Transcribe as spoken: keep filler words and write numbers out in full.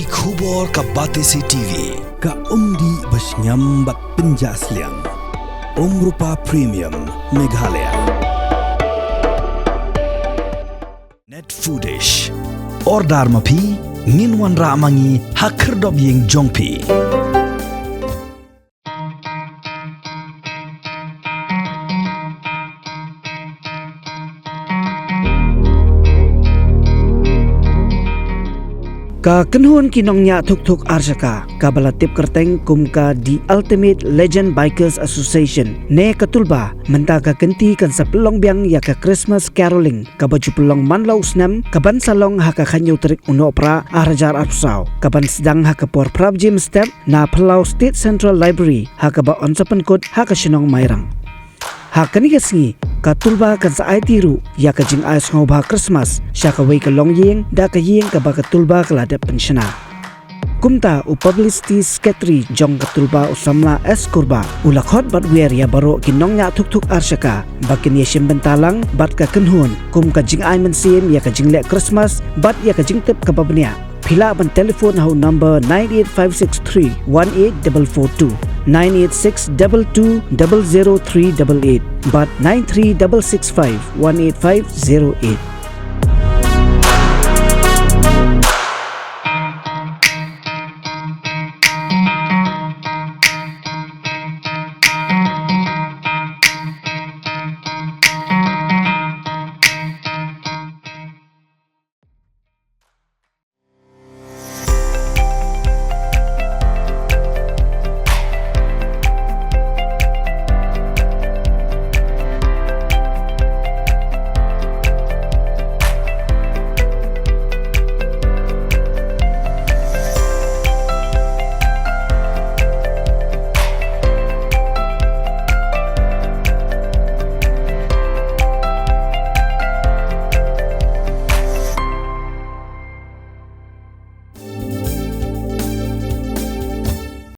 Khubor ka Batesi T V, ka umdih ba shngiam bad pynjah sliang. Umrupa Premium, Meghalaya. Net Foodish. Order ma phi, ngin wanrah ma ngi ha khyrdop ïing jong phi. Ka kynhun ki nongñiah thuk thuk ar shaka, kaba la tip kyrteng kum ka The Ultimate Legend Bikers Association, ne ka Tulba, mynta ka kynti kan sa pynlong biang ïa ka Christmas Caroling, kaba ju pynlong man la u snem, kaban sa long ha ka khathynñiew tarik u Nohprah, ar hajar arphew saw, kaban sdang ha ka por phra baje mynstep, na phyllaw State Central Library, ha kaba yn sa pynkut ha ka shnong Mairang. Ha kane ka sngi, ka Tulba kan sa aiti ruh ïa ka jingai sngewbha Christmas sha kawei ka longïing da ka ïing kaba ka Tulba ka la dep pynshna. Kumta u Publicity Secretary jong ka Tulba u samla S Kurbah u la khot bad wer ïa baroh ki nongñiah thuk thuk ar shaka ba kin ïashim bynta lang bad ka kynhun kum ka jingai mynsiem ïa ka jingleh Christmas bad ïa ka jingtip kaba bniah. Phi lah ban telephone ha u number nine eight five six three one eight double four two, nine eight six double two double zero three double eight bad nine three double six five one eight five zero eight.